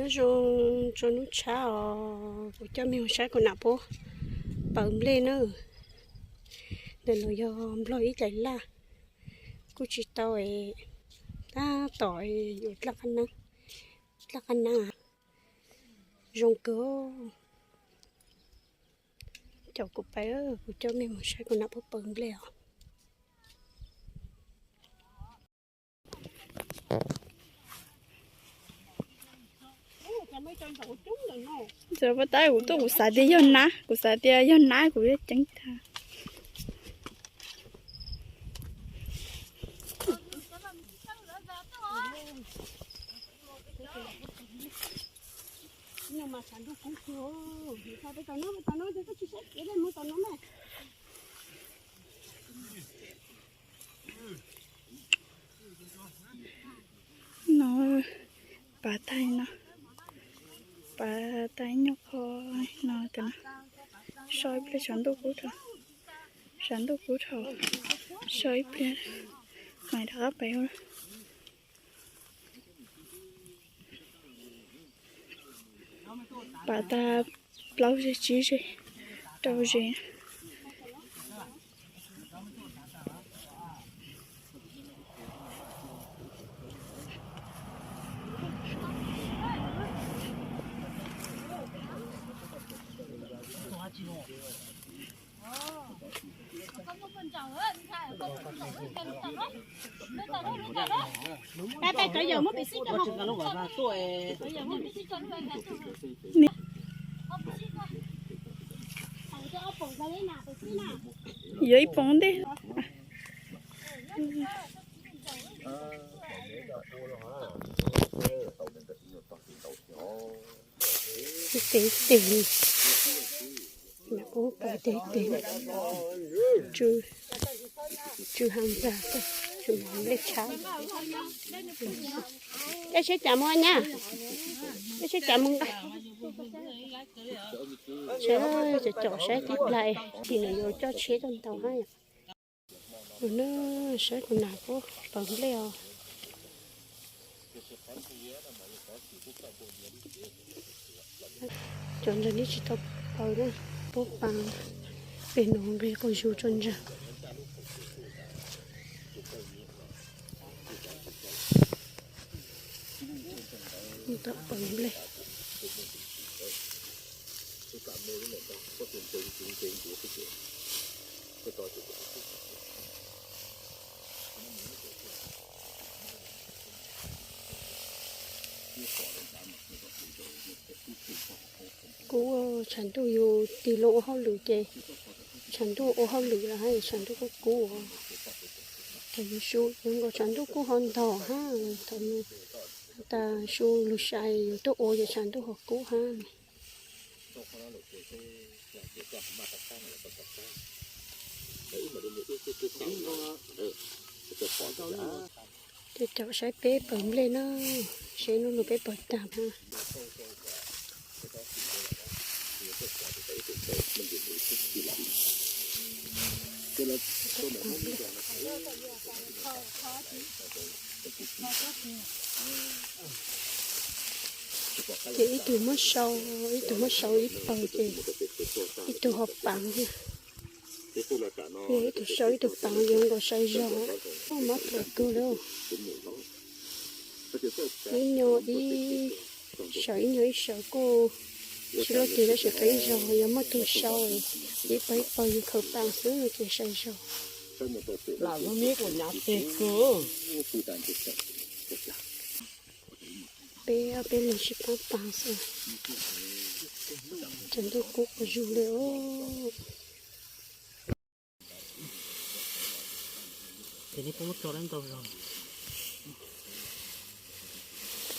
Nyob zoo tsaus ntuj tshab os, kuv coj mej mus saib kuv nam puab paws nplej na. Ntawm no yog nplog ib daim laj, kuj tsis tau, tab tom yuav dlaj qab nab, dlaj qab nab zoo kawg. Caum kuv pais, kuv coj mej mus saib kuv nam puab paws nplej os. Puag ta kuv tuaj kuv xav tias yog nab, kuv xav tias yog nab kuv yuav ceev tag. No, pav tag no, pav tag ib nyuag qho no, so ib pliag tshav ntuj kub dhau, tshav ntuj kub dhau, so ib pliag mam rov qab pem. Pav tag plaub zeg tsib zeg, rau zeg. Yuav ib poom ntej. Tes tes, ub pais tes tes, tsw, tsw ha ntag, tsw nplej tshab. Coj seb cas mus nyab, coj seb cas mus nqa. Saib, caum saib tib plag, tim no yuav coj tsheb tuaj ntaus hab yom. Ua na, saib kuv nam puab paws nplej os. Cov ntawd neb tsis tau paws na, puab paws pem no nqis quas zug tso ntsa. Tau paws nplej. Kub, tshav ntuj yus tig loo ua hauj lwm ces tshav ntuj ua hauj lwm los hab tshav ntuj kuj kub os. Thaum yus su, yus nkaus tshav ntuj kuj ho ntog hab, thaum yus tas su lug sai yus tuaj ua ces tshav ntuj ho kub hab. Ces caum saib peb paws nplej na, seb nub nua peb paws tag hab. Ces ib tug muab sau, ib tug muab sau ib paws ces ib tug ho paws thiab. Yog ib tug sau ib tug paws ces nkaus sai zog, mob plhom kawg li. Ib nyuag ib sawv ib nyuag ib sawv kuj tsis luaj tig tab sis qee zaug yog muaj tug sau ib paws ib paws yus khaws paws xwb ces sai zog. Lam lub miab kuv nyav teg kawg. Peb ob peb leeg sib pab paws xwb. Tshav ntuj kub quas zug li os. Ces neb puab muab tso lawm ntau zog,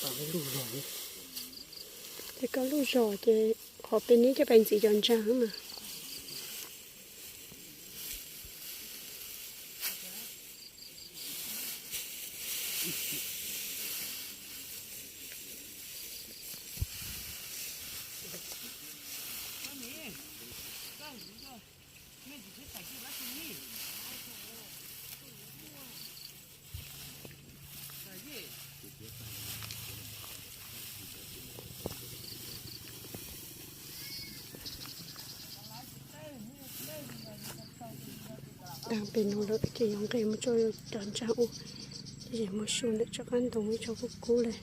pab lub zog, ces koj lub zog ces qhov peb neb coj pais ntxiv cov ntsa mas. Pem no lawm ces yuav nqes mus rau cov ntsa ub, ces mus xyuas ntawm tsob qab ntoo ib tsob kub kub li.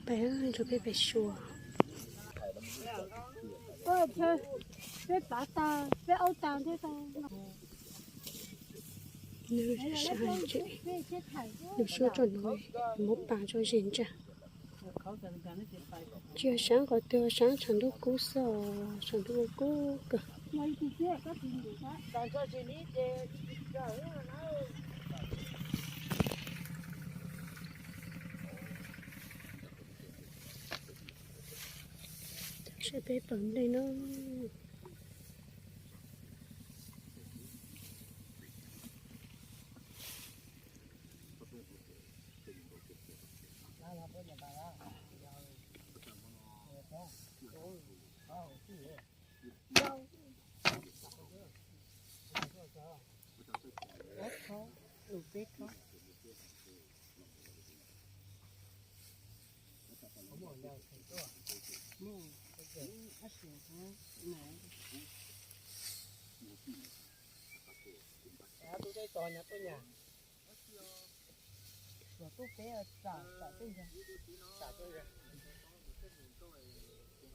Peb nrog peb pem xyuas. Nws sab ces lus suab tso no, muab pas tso zis ntsa. Tsis yog sab qhov twg, sab tshav ntuj kub xwb, tshav ntuj kub kawg. Saib peb pawg nplej no.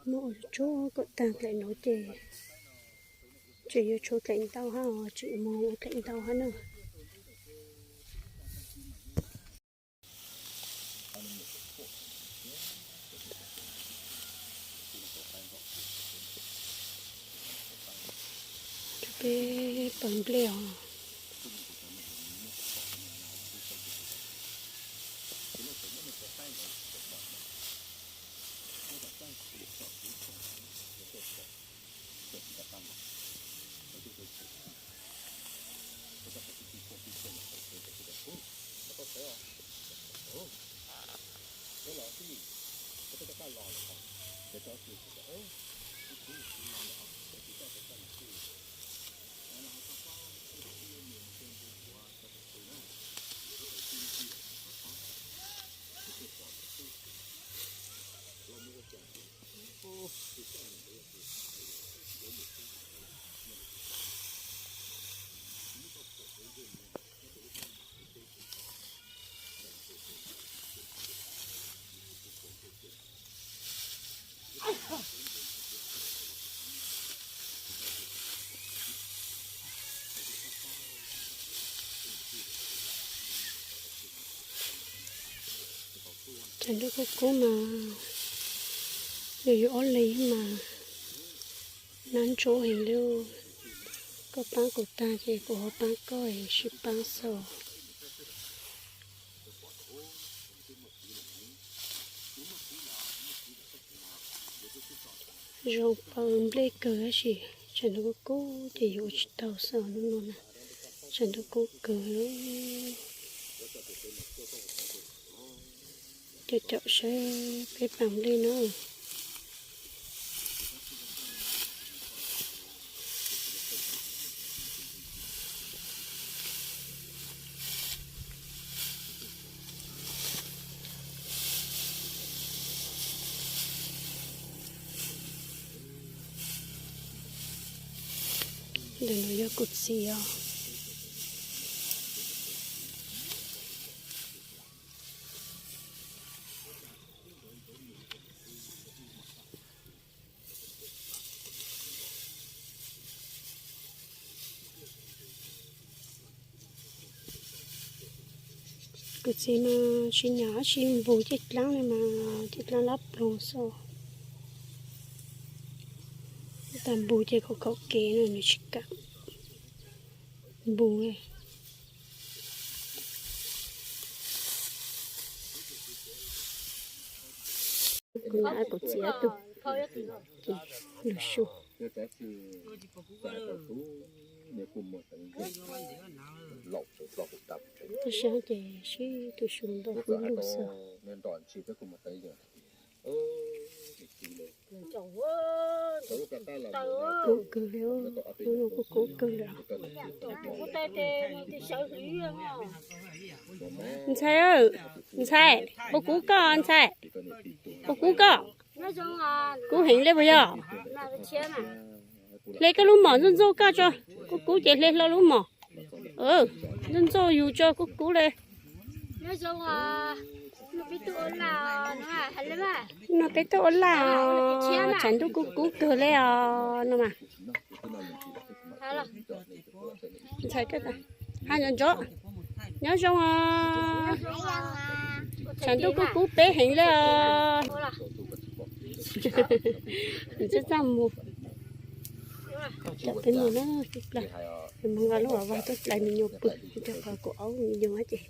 Muab ua tsuag kom tag dlaim no ces tseem yuav tshuav dlaim ntau hab os, tseem mus ua dlaim ntau hab na. Peb pawg nplej os. Tshav ntuj kub kub mas yus yuav ob leeg mas nab ntsuab heev li. Koj paab kuv tag ces kuv ho paab koj es sib paab xwb. Zoo pawg nplej kawg tab sis tshav ntuj kub kub ces yuav ua tsis tau xwb hnub no na. Tshav ntuj kub kawg. Caum caum saib peb pawg nplej na. Ntawm no yog kuv txiv os. Kuv txiv mas tsis nyam dlaab tsi, npus caij dlaab li mas caij dlaab lab ploog xwb. Tab npus ces khaum khaum kev no nws tsis kam npus. Kuv nyam kuv txiv ob tug ces lug su. Tub sab ces sib tw su ntau hwj lug xwb. Kub kawg li, hnub no kuj kub kawg li. Ntxhais, ntxhais, puas kub koj ntxhais? Puas kub koj? Kub heev li puas yog? Hle koj lub mom ntxuaj ntxuaj koj tso. Kub kub ces hle hlo lub mom. Ntxoj ntxoj yus tso kub kub le. No peb tuaj ua laj os, tshav ntuj kub kub kawg le os no mas. Ntxhais, ha, nyob zoo os. Tshav ntuj kub kub peb heev le os. Txaj txaj muag. Cov peb mus na, ib plag mus nqa lub vas vag tuaj dlais me nyuam pw, rau qhov kuv aub me nyuam ces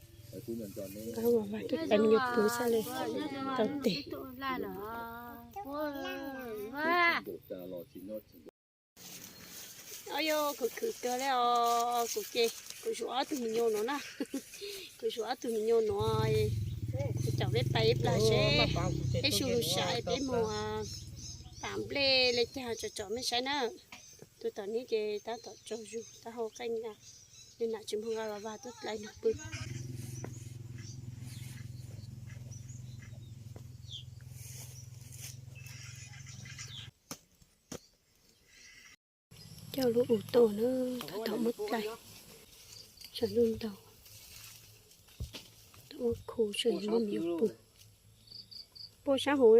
nqa lub vas vag tuaj dlais me nyuam pw xwb li tau tes. Yog khwv khwv kawg li os, kuv ces kuv zuv ob tug me nyuam no na. Kuv zuv ob tug me nyuam no, caum peb pais ib plag seb peb su lus sam peb mus pam nplej li cas tsom tsom nej saib na. Tus tom neb ces tab tom tsaug zug taub hau qeej na, nws nam tsis mus nqa vas vag tuaj dlais nws pw. Coj lub u to na, tab tom muab dlais, tshav ntuj ntaug, tab muab khu seb muab me nyuam pw. Puaj sab hauv,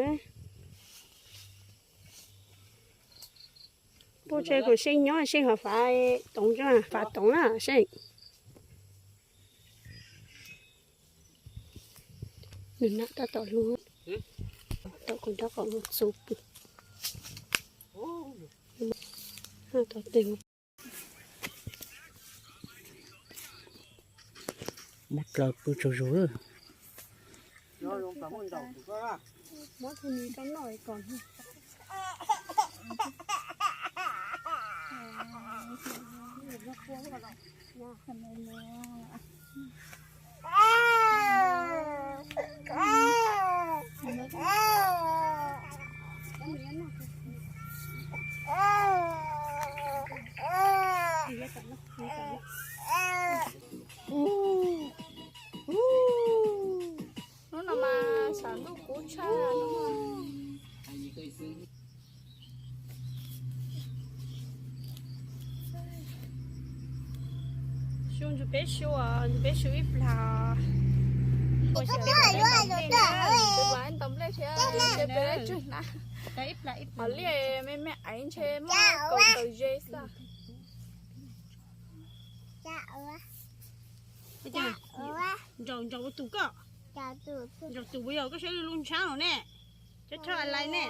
puaj tse kom seb nyob seb ho fav toov, fav toov na seb. Nws nam tab tom luag, tom kuv nraub qaum mus txuv pw. Muab dlawg pw tsaug zug. Hnub no mas tshav ntuj kub tshaj. Su ntsug peb su, ntsug peb su ib plag. Ua xyov peb ntaus nplej thiab, peb tsug na. Ho liaj me me aiv ntshe muaj kaum tawm ze xwb. Nraus nraus ua tus koj. Nraus tus puas yog koj saib lub ntshab no ne. Cov choj lais ne.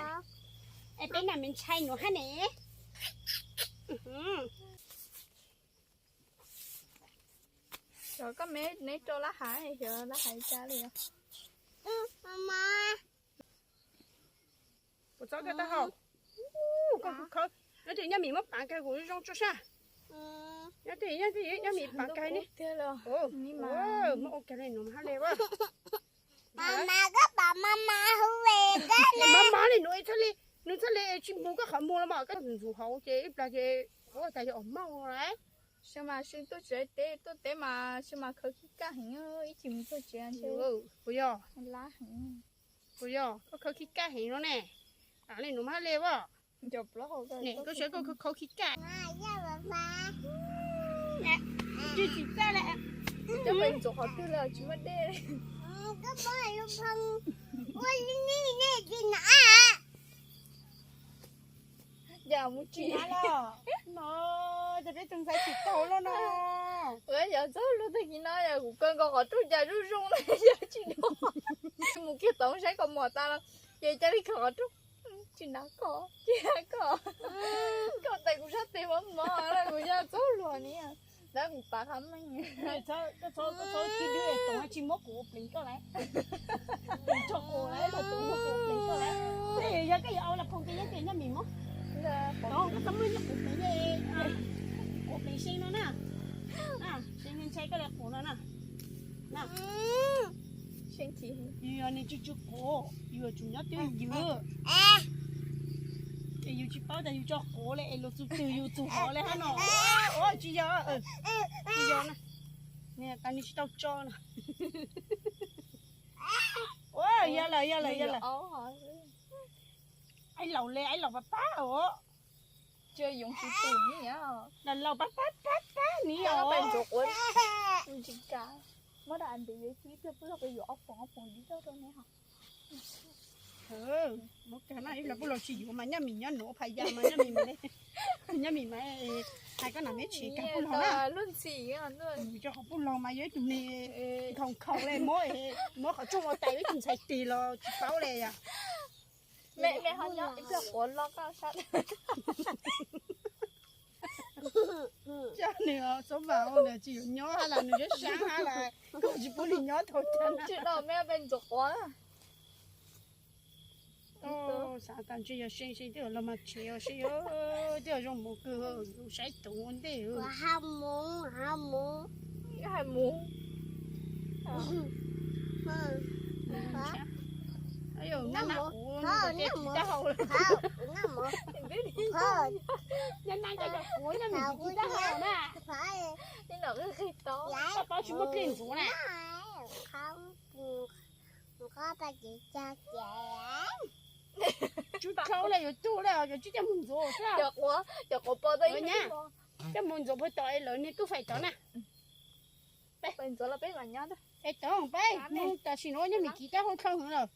Es peb nam me ntshai nuav hab ne. Xyov koj me neb rau lab hais, xyov lab hais cas li. Puas txob koj taub hau? Koj khawb, nyob twj ywm nyob mis muab paav kag kuv zoo tsuj sab. Nyob twj ywm nyob mis paav kag ne. Muab ua kag li nuav hab le as. Mama, koj pom mama hu ve koj na. Mama li nuav txhaj li, nws txhaj li tsis mus koj qhov muag los mas koj ntxuav hauv ces ib plag ces ua tas yog os mauj lawm. Sij mas sij tuaj tsev teb, tuaj teb mas sij mas khawb khib kaj heev, ib chim mus tuaj tsev ntshe puas yog? Lab heev. Puas yog koj khawb khib kaj heev no ne? Li nuav mas hab le as. Ne koj saib koj khawb khib kaj. Tsis txaj le. Coj pes ntxuav qhov twg los tsis muaj dej. Cas mus tsis na los no, ces peb tus ntxhais tsis tau los no. Ua yog txhob lug tag kis no yog kuv kaw nkaus qhov rooj cas zoo zoo na yog tsis dua. Mus kiag tod saib kaus mom tas los ces cia li kaw qhov rooj. Tsis na koj, tsis na koj. Koj tais kuv sab tes mov mov na kuv yog txhob luag ni. Tab kuv pav qhov meej. Koj txhob tib dwb toov tsis muab kuv ua pleev koj lawm. Tso kuv lawm los kuv muab kuv ua pleev koj lawm. Yog koj yuav ua los phoom tes nyob tes nyob mis mog. Koj txhob muab nyob kuv pleev, kuv pleev se no na. Se ntshai koj li quav no na. Yus yog neeg tsw tsw quav, yus yuav tsum nyob twj ywm. Es yus tsis paub tas yus tso quav li es luag txug twg yus txug hov li hab no. Tsis yog, tsis yog na. Tas nws tsis tau tso na. Yog lawm, yog lawm, yog lawm. Aib laus le, aib laus pab pab os. Cia yoov tsis tus ni. Los laus pab pab pab pab ni os. Ntsis kas, muab rau Andy yuav ib pliag pub los yuav ob poom ob poom dib rau ne ho. Muab kag na, ib pliag pub los tsis yuav mas nyob mis nyob nuav phas yas mas nyob mis mas, nyob mis mas hais koj nam meb tsis kag pub los na. Lub ntxhi rau qhov pub los mas yog ib tug neeg nkhaus nkhaus le, muab, muab qhov rooj ua tais ib tug ntxhais tig los tsis paub le yom. Me ho nyob ib pliag quav loj koj sab. Coj nws xob vas ua nws tsis yuav nyob hab las, nws sab sab hab las, koj tsis pub nws nyob tau cas na. Tsis tau, me peb ntxuav quav. Xav tas ntshe yog se se twb los mas tshev os, se twb zoo mus kawg, saib toov ua ntej. Hais mus. Nab nab quav, nab quav ces tsis taub hau lawm. Nab nab cov quav nyob mus tsis taub hau na. Koj paub tsis muaj dlej ntxuav na. Tsub khaub le yuav tug le, yuav tsib coj mus ntxuav xwb. Coj mus ntxuav puag tom es lawv niag tub fais tod na. Es tod peb, tam sim no nyob mis kiv tab hau dlhau heev lawm.